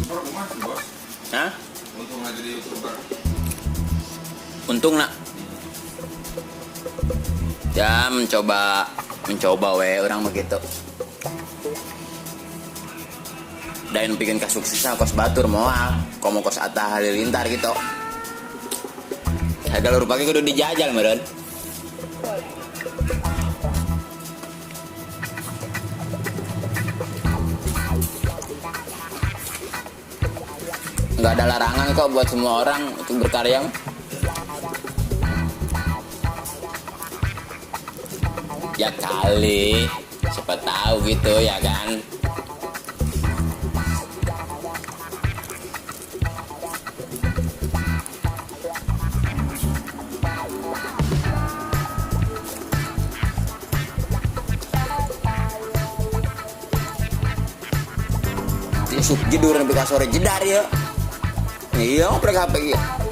YouTuber mah bos. Hah? Untung aja jadi YouTuber. Untung nak. Ya mencoba mencoba we orang begitu. Dan bikin kasuksesan kos batur moal, komo kos Atta Halilintar gitu. Segala rupa ge kudu dijajal meureun. Nggak ada larangan kok buat semua orang untuk berkarya. Ya kali, siapa tahu gitu ya kan. Isuk tidur nepi ka sore jedar ya. Iya, ngoprek HP ieu.